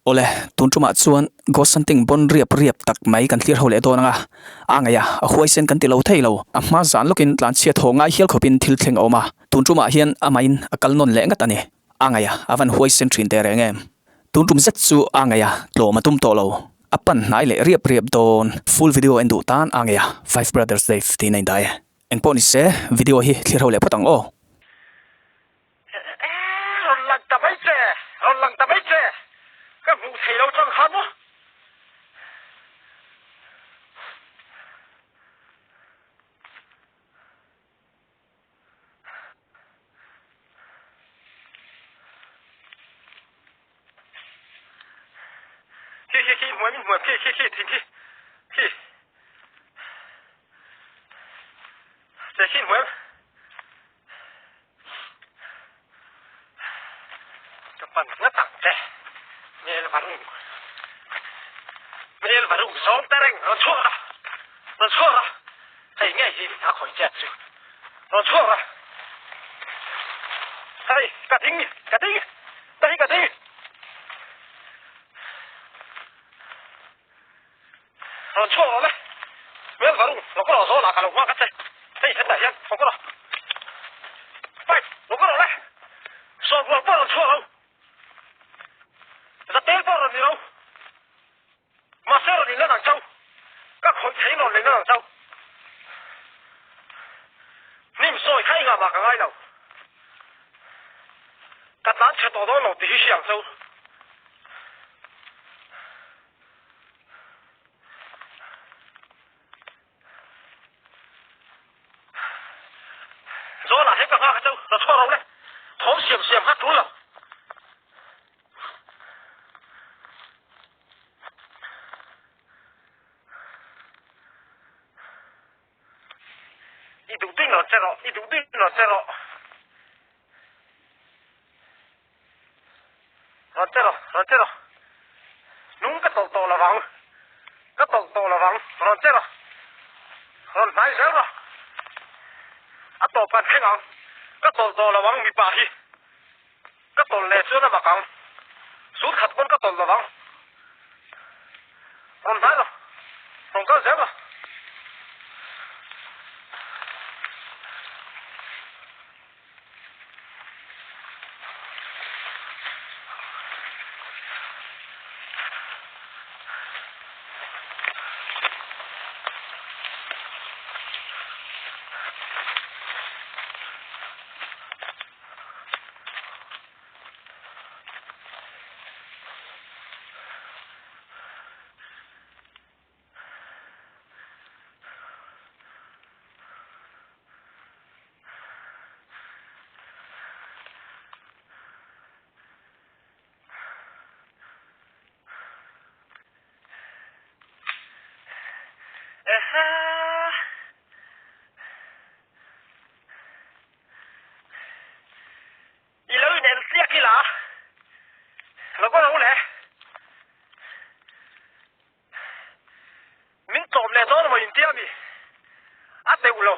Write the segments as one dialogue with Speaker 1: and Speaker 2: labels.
Speaker 1: Awle, tun tumah chuan ghost hunting bawn riap riap tak mai kan thlir ho leh dawn ang a, a ngaih a, a huaisen kan ti lo thei lo. A hma zan lawkin tlanchhiat haw ngai hial khawpin thil thleng a awm a, tun tumah hian amahin a kal nawn leh ngat a ni. A ngaih a, a van huaisen thin teh reng em. Tun tum zet chu a ngaih a, tlawm a tum tawh lo. A pan hnai leh riap riap dawn. Full video en duh tan a ngaih a, Five Brothers Dave tiin a indah e. Engpawh ni se, video hi thlir ho leh phawt ang aw.
Speaker 2: Rawn lang ta mai che, rawn lang ta mai che, ka hmuh thei lo chang kha maw. Khi khi khi hmuam in hmuam khi khi khi thing khi khi che khi hmuam Ka pan ngat ang che. Hmel varung. Hmel varung zawng te reng rawn chhuak rawh. Rawn chhuak rawh. Hei ngei hi a khawi chet chu. Rawn chhuak rawh. Hei ka ding ka ding. Ta hi ka ding. Rawn chhuak rawh le. Hmel varung lo ka rawh zawl ah ka lo nghak a che. Hei hetah hian lo ka rawh. Pipe lo ka rawh le. Sawrbual pawh rawn chhuak lo. Zatel pawh rawn ni lo. Mahse rawn inlan ang chau. Ka khawih thei in rawn inlan ang chau. Hnim sawi kha engah mah ka ngai lo. Ka tlan chhe tawh dawn lo tih hi hria ang chau. Zawlah hian ka nghak a chau, la chhuak ro le. Thawm siam siam kha tul lo. I duh ding lo che rawh, i duh ding lo che rawh. Rawn che rawh, rawn che rawh. Nung ka tawlh tawh lovang. Ka tawlh tawh lovang. Rawn che rawh. Rawn hnai zel rawh. A tawp kan thleng ang. Ka tawlh tawh lovang mipa hi. Ka tawlh leh chuan a mak ang. Sut khat pawn ka tawlh lovang. Rawn hnai rawh. Rawn kal zel rawh. I lo inel chiak ila, lo ka ro le. Min tlawm leh dawn emaw intia mi? A teuh lo.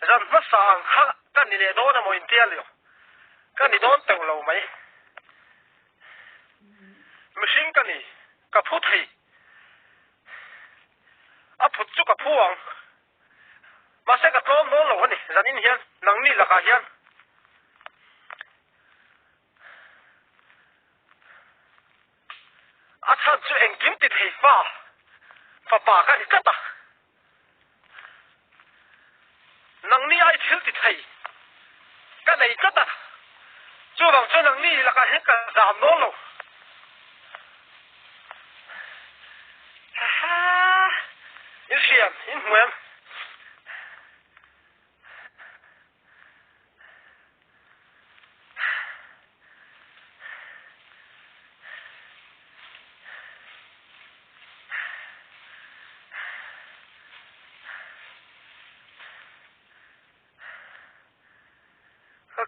Speaker 2: Zan hmasa ang kha ka ni leh dawn emaw intia lio. Ka ni dawn teuh lo mai. Mihring ka ni, ka phu thei. A phut chu ka phu ang. Mahse ka tlawm dawn lo a ni, zanin hian, nangni lakah hian. A chhan chu engkim ti thei fa fapa ka ni tlat a. Nangni ai thil ti thei ka nei tlat a. Chuvang chu nangni lakah hian ka zam dawn lo. In hriam, in hmu em?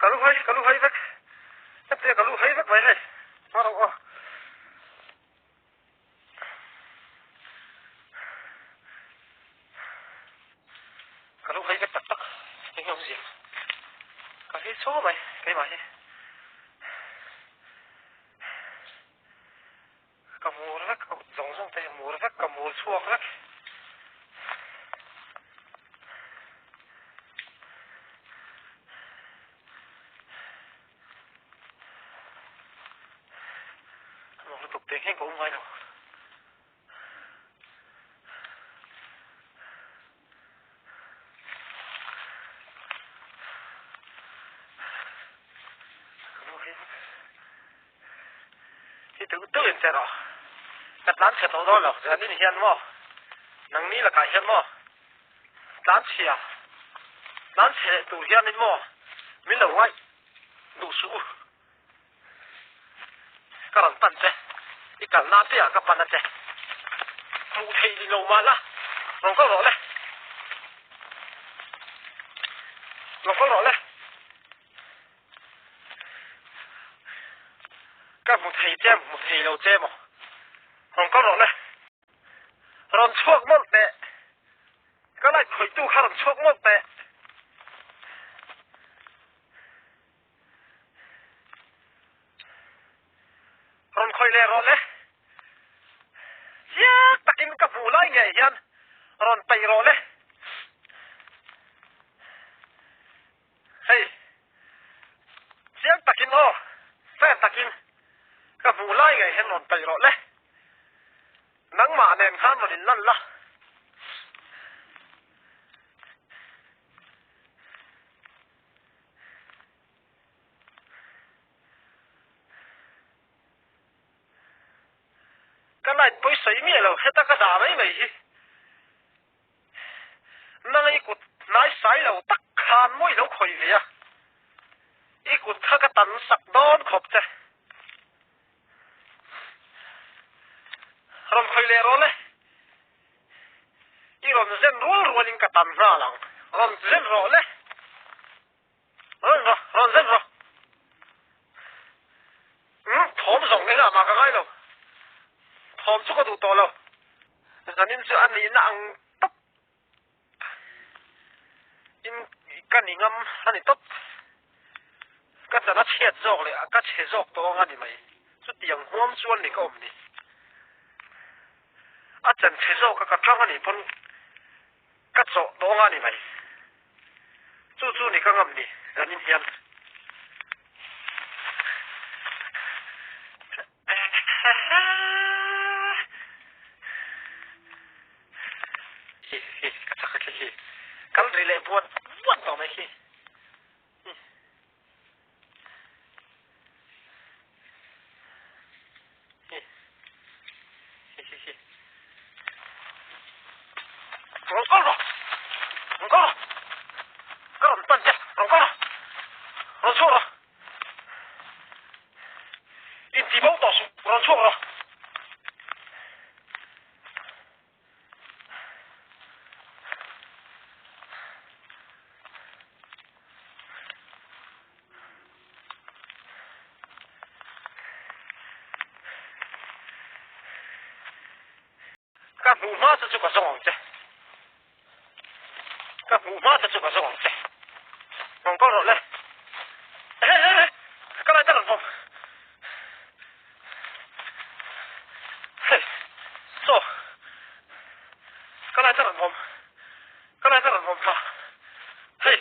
Speaker 2: Ka lu hai, ka lu hai vek. Hetiang ka lu hai vek mai hei. Hma rawh aw. Ka lo hawi vek tak tak eng awmzia ka hei chho mai keimah. keimah hi. Ka mur vek, ka kut zawng zawng te hi a mur vek, ka mur chhuak vek. Ka nuam lutuk teng hian ka awm ngai lo. Hi deuh deuh in che rawh. Ka tlan chhe tawh dawn lo. Zanin hian maw nangni lakah hian maw tlan chhia tlan chhe leh tur hianin maw min lo ngaih duh suh u. Ka rawn pan che, i kalna piahah ka pan a che. Hmuh theih ni lo mah la, rawn kal rawh le. Rawn kal rawh le. Ka hmu thei che, hmu thei lo che maw. Rawn kal rawh le. Rawn chhuak mawlh teh. Ka light khawihtu kha rawn chhuak mawlh teh. Rawn khawih leh rawh le. Chiang takin ka hmuh lai ngei hian rawn peih rawh le. Hei, chiang takin aw, fair takin ka hmuh lai ngei hian rawn peih rawh le. Nangmah nen khan rawn inlan la. Ka light pawi sawi miah lo, heta ka dah mai mai hi. Nang i kut hnai sai lo tak khan mawi lo khawih ve a, i kut kha ka tan sak dawn khawp che. Rawn khawih leh rawh le. I rawn zen rual rualin ka tan nghal ang. Rawn zen rawh le. Rawn rawh, rawn zen rawh. Umm, thawm zawng engah mah ka ngai lo. Thawm chu ka duh tawh lo. Zanin chu a nihna ang tawp in ka ni ngam a ni tawp. Ka chan a chhiat zawk leh ka chhe zawk tawh ang a ni mai. Chutiang huam chuan ni ka awm ni. A chan chhe zawk a ka tang a nih pawn ka chawh tawh ang a ni mai. Chu chu ni ka ngam ni zanin hian. Hi hi ka chak a khi hi. Kal ri leh buat buat tawh mai khi. Hi. Hi. Hi hi hi. Rawn kal rawh. Rawn kal rawh. Ka rawn pan che. Rawn kal rawh. Rawn chhuak rawh. Inti bo tawh suh. Rawn chhuak rawh. Ka hmuh hma che chu ka zawng ang che. Ka hmuh hma che chu ka zawng ang che. Rawn kal rawh le. Ehe ehe ehe ka lai ta rawn vawm. Hei saw ka lai ta rawn vawm. Ka lai ta rawn vawm tha. Hei.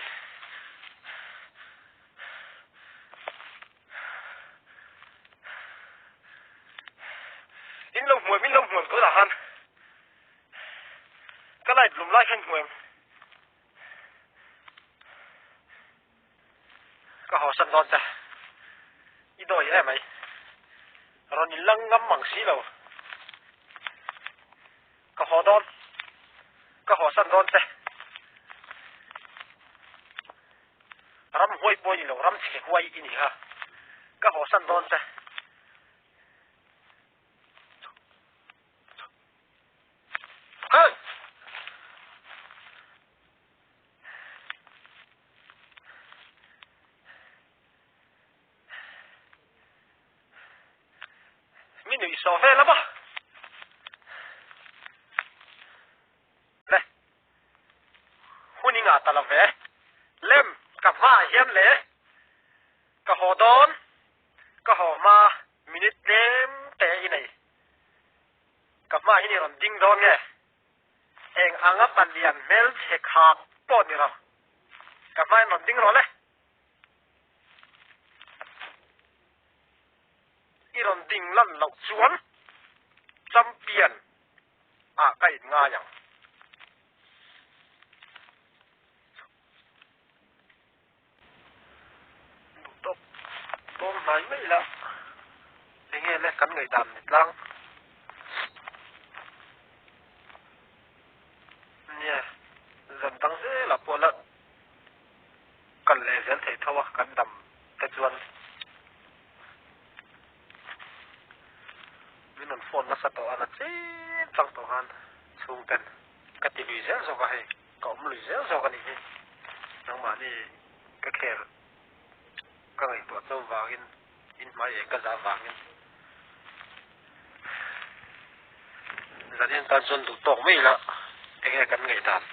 Speaker 2: In lo hmuam, in lo hmuam tunah khan ka light lum lai khan hmuam. Ka haw san dawn che. I dawi em mai. Rawn in lang ngam mang si lo. Ka haw dawn. Ka haw san dawn che. Ram huai pawh i ni lo, ram chhe huai i ni kha. Ka haw san dawn che. Hey! Mi nuih sawh vel a maw? Le, hun i ngah ta lo ve. Lem, ka hmaah hian le ka. rawn ding dawn nge? Eng anga palian hmelchhe khak pawh ni rawh. Ka hmain rawn ding rawh le. I rawn ding lan loh chuan champion ah ka in ngai ang. Duh tawk dawn hnai mai ila enge le kan ngaihdan ni tlang. Nia, zan dang zelah pawh la kal leh zel thei tho a kan dam te chuan min rawn phone nasa tawh a na chin chang tawh khan chhungten ka ti lui zel zawk a hei ka awm lui zel zawk a nih hi nangmahni ka khel ka ngaihtuah cho vangin in hmai eng ka zah vangin zanin tan chuan duh tawk mai ila enge kan ngaihdan.